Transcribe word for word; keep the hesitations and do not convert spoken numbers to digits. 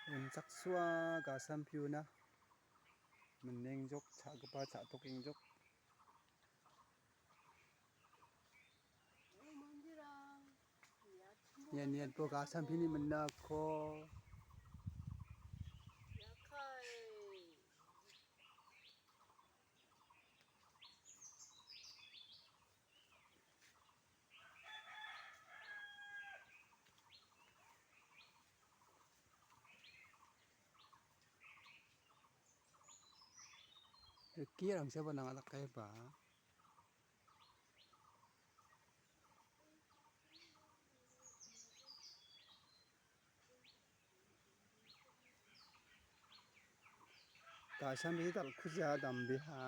Rimchaksoa gasampiona minengjok cha·gipa cha·tokengjok. Ia niatbo gasampini minako. Riki rangsaba nang·a dakaiba. Gasambi dal·kuja dambeha.